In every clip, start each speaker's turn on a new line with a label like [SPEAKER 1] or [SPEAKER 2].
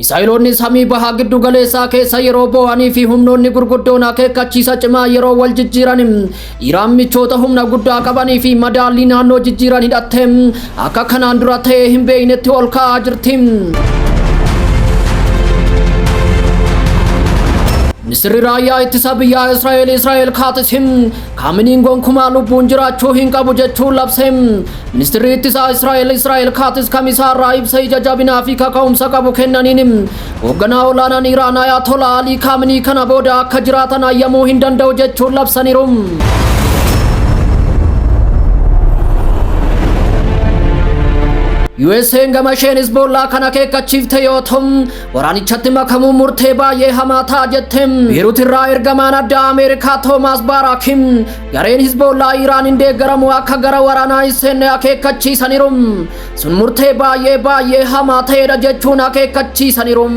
[SPEAKER 1] Misaayiloonni samii baha giddu galeessaa keessa yeroo boo'anii fi humnoonni gurguddoon akeekkachiisa cimaa yeroo wal jijjiiran, Iraan michoota humna guddaa qabanii fi madaallii naannoo jijjiiran hidhattee akka kanaan dura ta'ee hin beeknetti ol ka'aa jirti. Ministirri raayyaa ittisa biyyaa Israa'el Israa'el Kaatis Kaaminiin gonkumaa lubbuun jiraachuu hin qabu jechuun labse. Ministirri ittisaa Israa'el Israa'el Kaatis kamisaa irraa ibsa ija jabinaa fi kaka'umsa qabu kennaniin hoogganaa olaanaan Iraan Ayatollah Alii Kaaminii kana booda akka jiraatan hayyamuu hin danda'u jechuun labsaniiru. USA'n gama isheen Hezbollaa kan akeekkachiifte yoo ta'u, waraanichatti makamuun murtee baay'ee hamaa ta'a jette. Beerut irraa ergamaan addaa Ameerikaa Toomaas Baaraakim gareen Hizboollaa Iraan hin deeggaramu akka gara waraanaa hin seenne akeekkachiisaniiru. Sun murtee baay'ee baay'ee hamaa ta'edha jechuun akeekkachiisaniiru.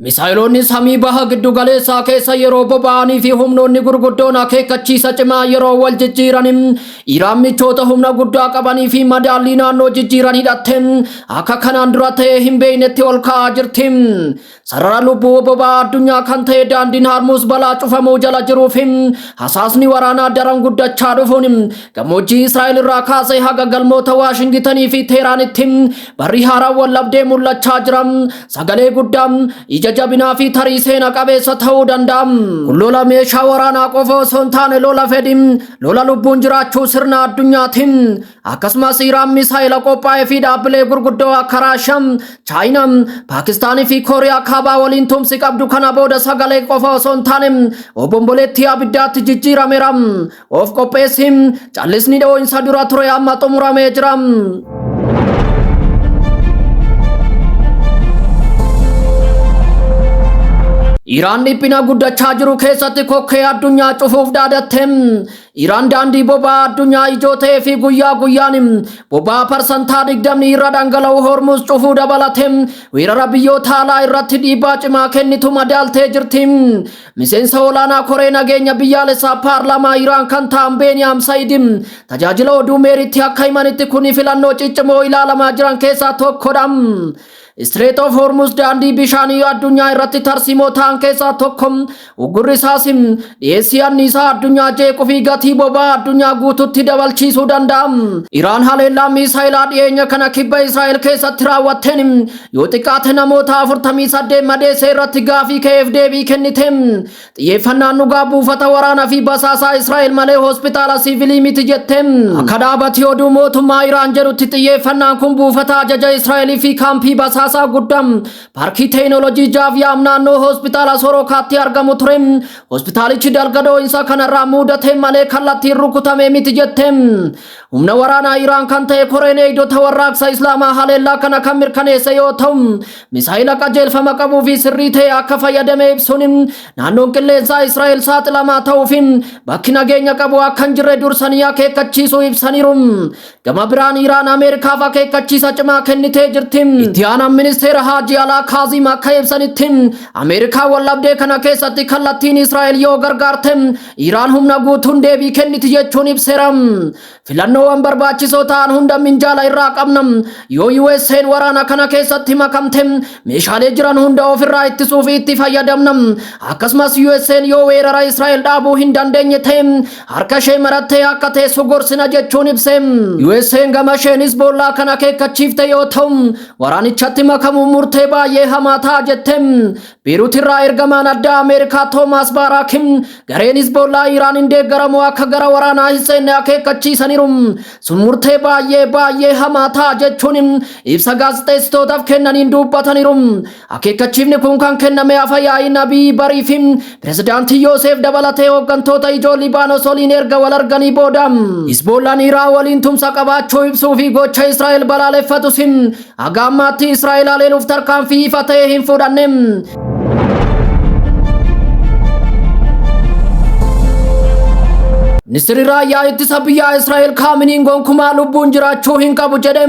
[SPEAKER 1] Misaayiloonni samii baha giddu galeessaa keessa yeroo boba'anii fi humnoonni gurguddoon akeekkachiisa cimaa yeroo wal jijjiiran, Iraan michoota humna guddaa qabanii fi madaallii naannoo jijjiiran hidhatte akka kanaan dura ta'ee hin beeknetti ol ka'aa jirti. Sarara lubbuu boba'aa addunyaa kan ta'e daandiin Harmuuz balaa cufamuu jala jiruu fi hasaasni waraanaa daran guddachaa dhufuun gammoojjii Israa'el irraa kaasee haga galmoota Waashingitanii fi Teeraanitti barri haaraan wallabdee mul'achaa jira. Sagalee guddaa, ija jabinaa fi tarii seena qabeessa ta'uu danda'a. Kun lola meeshaa waraanaa qofa osoo hin taane lola fedhii, lola lubbuun jiraachuu sirna addunyaati. Akkasumas Iraan misaa'ila qophaa'ee fi dhaabbilee gurguddoo akka Raashiyaa, Chaayinaa, Paakistaanii fi Kooriyaa Kaabaa waliin tumsi qabdu kana booda sagalee qofa osoo hin taane obomboleettii abiddaatti jijjiirameera. Of qopheessi, callisni dhoo'insa dura ture amma xumuramee jira. Iraan dhiphina guddachaa jiru keessatti kokkee addunyaa cufuuf dhaadatte. Iraan daandii boba'aa addunyaa ijoo ta'ee fi guyyaa guyyaan boba'aa 20% irra dhangala'u Hormuz cufuu dabalate weerara biyyoota alaa irratti dhiibbaa cimaa kennitu madaaltee jirti. Miseensa olaanaa koree nageenya biyyaalessaa paarlaamaa Iraan kan ta'an Beeniyaam Sayid tajaajila oduu Meeritti akka himanitti kuni filannoo ciccimoo ilaalamaa jiran keessaa tokkodha. Strait of Hormuz daandii bishaanii addunyaa irratti tarsiimoo ta'an keessaa tokko. Uggurri isaas dhiyeessii anniisaa addunyaa jeequu fi gatii boba'aa addunyaa guututti dabalchiisuu danda'a. Iraan haleellaa miisaayilaa dhiyeenya kana kibba Israa'el keessatti raawwatteen yoo xiqqaate namoota 48 madeesse irratti gaafii ka'eef deebii kennite. Xiyyeeffannaan dhugaa buufata waraanaa fi basaasaa Israa'el malee hospitaala siivilii miti jette. Akka dhaabati oduu mootummaa Iraan jedhutti xiyyeeffannaan kun buufata ajaja Israa'elii fi kaampii basaasaa guddaa paarkii teekinooloojii Jaaviyaam naannoo hospitaala Sorokaatti argamu ture. Hospitaalichi dalga dhoo'insa kanarraa muudate malee kallattiin rukutame miti jette. Humna waraanaa Iraan kan ta'e koreen eegdota warraaqsa Islaamaa haleellaa kana kan mirkaneesse yoo ta'u, misaayila qajeelfama qabuu fi sirrii ta'e akka fayyadame ibsuun naannoon qilleensaa Israa'el saaxilamaa ta'uu fi bakki nageenya qabu akka hin jirre dursanii akeekkachiisuu ibsaniiru. Gama biraan Iraan Ameerikaaf akeekkachiisa cimaa kennitee jirti. Itti aanaan ministeera Haajii Alaa Kaaziim akka ibsanitti Ameerikaa waldhabdee kana keessatti kallattiin Israa'el yoo gargaarte Iraan humna guutuun deebii kenniti jechuun ibseera. Filannoowwan barbaachisoo ta'an hunda minjaala irraa qabna. Yoo USA'n waraana kana keessatti makamte meeshaalee jiran hunda ofirraa ittisuuf itti fayyadamna. Akkasumas USA'n yoo weerara Israa'el dhaabuu hin dandeenye ta'e harka ishee marattee akka teessu gorsina jechuun ibse. USA'n gama isheen Hizboollaa kan akeekkachiifte yoo ta'u waraanichatti makamuun murtee baay'ee hamaa ta'a jette. Beerut irraa ergamaan addaa Ameerikaa Toomaas Baaraakim gareen Hizboollaa Iraan hin deeggaramu akka gara waraanaa hin seenne akeekkachiisaniiru. Sun murtee baay'ee baay'ee hamaa ta'a jechuun ibsa gaazexeessitootaaf kennaniin dubbataniiru. Akeekkachiifni kun kan kenname afa yaa'ii Nabii Barii fi pirezidaantii Yooseef dabalatee hooggantoota ijoo Libaanos waliin erga wal arganii booda. Hizboollaan Iraan waliin tumsa qabaachuu ibsuu fi gocha Israa'el balaaleffatus haga ammaatti Israa'el haleeluuf tarkaanfii ifa ta'e hin fudhanne. Ministirri raayyaa ittisa biyyaa Israa'el Kaaminiin gonkumaa lubbuun jiraachuu hin qabu jedhe.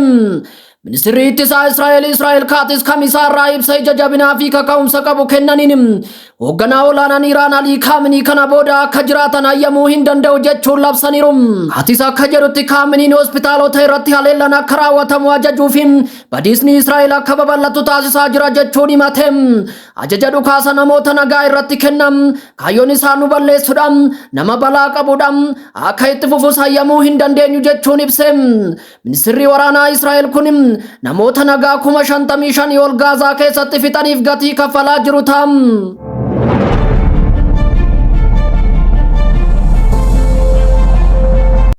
[SPEAKER 1] Ministirri Ittisaa Israa'el Israa'el Kaatis Kamisaa irraa ibsa ija jabinaa fi kaka'umsa qabu kennaniin hoogganaa olaanaan Iraan Alii Kaaminii kana booda akka jiraatan hayyamuu hin danda'u jechuun labsaniiru. Kaatis akka jedhutti Kaaminiin hospitaalota irratti haleellaan akka raawwatamu ajajuu fi badiisni Israa'el akka babal'atu taasisaa jira jechuun himate. Ajaja dhukaasa namoota nagaa irratti kennam kaayyoon isaa nu balleessudha, nama balaa qabudha, akka itti fufus hayyamuu hin dandeenyu jechuun ibse. Ministirri waraanaa Israa'el kun namoota nagaa 55,000 ol Gaazaa keessatti fixaniif gatii kaffalaa jiru ta'a.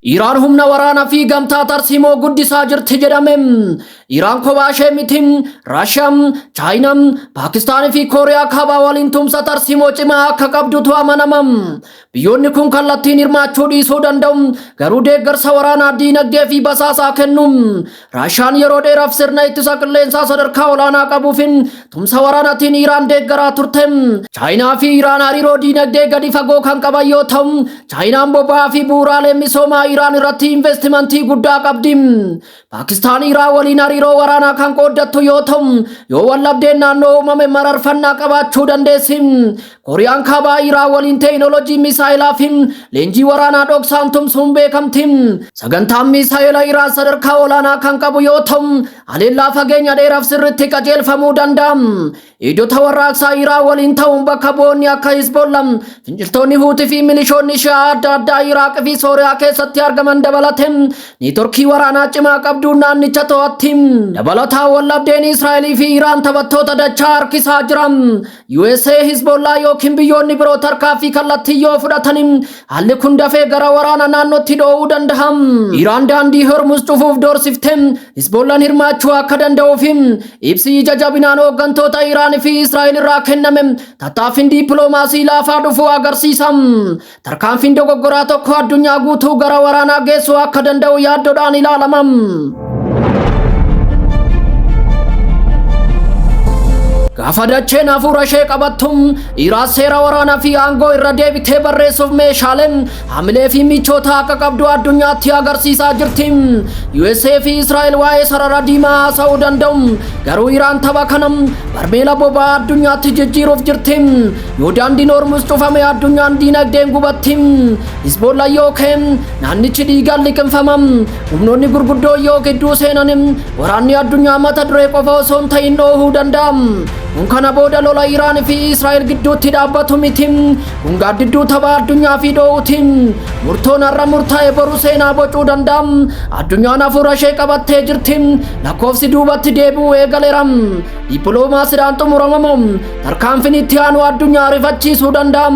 [SPEAKER 1] Iraan humna waraanaa fi gamtaa tarsiimoo guddisaa jirti jedhame. Iraan kophaa ishee miti. Raashiyaan, Chaayinaan, Paakistaan fi Kooriyaa Kaabaa waliin tumsa tarsiimoo cimaa akka qabdutu amanama. Biyyoonni kun kallattiin hirmaachuu dhiisuu danda'u, garuu deeggarsa waraanaa, diinagdee fi basaasaa kennu. Raashiyaan yeroo dheeraaf sirna ittisa qilleensaa sadarkaa olaanaa qabuu fi tumsa waraanaatiin Iraan deeggaraa turte. Chaayinaa fi Iraan hariiroo diinagdee gadi fagoo kan qaban yoo ta'u, Chaayinaan boba'aa fi bu'uuraalee misoomaa Iraan irratti investimentii guddaa qabdi. Paakistaan Iraan waliin hariiroo waraanaa kan qooddattu yoo ta'u, yoo waldhabdeen naannoo uumame mararfannaa qabaachuu dandeessi. Kooriyaan Kaabaa Iraan waliin teekinooloojii misaayilaa fi leenjii waraanaa dhoksaan tumsuun beekamti. Sagantaan misaayila Iraan sadarkaa olaanaa kan qabu yoo ta'u, haleellaa fageenya dheeraaf sirriitti qajeelfamuu danda'a. Eegdota warraaqsaa Iraan waliin ta'uun bakka bu'oonni akka Hizbolla, finciltoonni Huutii fi milishoonni Shi'aa adda addaa Iraaq fi Sooriyaa keessatti argaman dabalate neetworkii waraanaa cimaa qabduun naannicha to'atti. Dabalataan waldhabdeen Israa'elii fi Iraan taphattoota dachaa harkisaa jira. USA, Hizbollaa yookiin biyyoonni biroo tarkaanfii kallattii yoo fudhatan haalli kun dafee gara waraana naannootti dho'uu danda'a. Iraan daandii Hormuz cufuuf doorsifte Hizbollaan hirmaachuu akka danda'uu fi ibsi ija jabinaan hooggantoota Iraan fi Israa'el irraa kenname tattaaffiin dippiloomaasii laafaa dhufuu agarsiisa. Tarkaanfiin dogoggoraa tokko addunyaa guutuu gara waraanaa geessuu akka danda'u yaaddoodhaan ilaalama. Gaafa dacheen hafuura ishee qabattu Iraan seera waraanaa fi aangoo irra deebitee barreessuuf meeshaaleen hamilee fi michoota akka qabdu addunyaatti agarsiisaa jirti. USA fi Israa'el waa'ee sarara diimaa haasa'uu danda'u. Garuu Iraan tapha kana barmeela boba'aa addunyaatti jijjiiruuf jirti. Yoo daandiin Hormuz cufame addunyaan diinagdeen gubatti. Hizboollaan yoo ka'e naannichi dhiigaan liqimfama. Humnoonni gurguddoo yoo gidduu seenan waraanni addunyaa mata duree qofa osoo hin ta'in dhoohuu danda'a. Kun kana booda lola Iraan fi Israa'el gidduutti dhaabbatu miti. Kun gaaddidduu tapha addunyaa fi dhoohuti. Murtoon har'a murtaa'e boru seenaa bocuu danda'a. Addunyaan hafuura ishee qabattee jirti. Lakkoofsi duubatti deebi'uu eegaleera. Dippiloomaasiidhaan xumuramamoo tarkaanfiin itti aanu addunyaa rifachiisuu danda'a.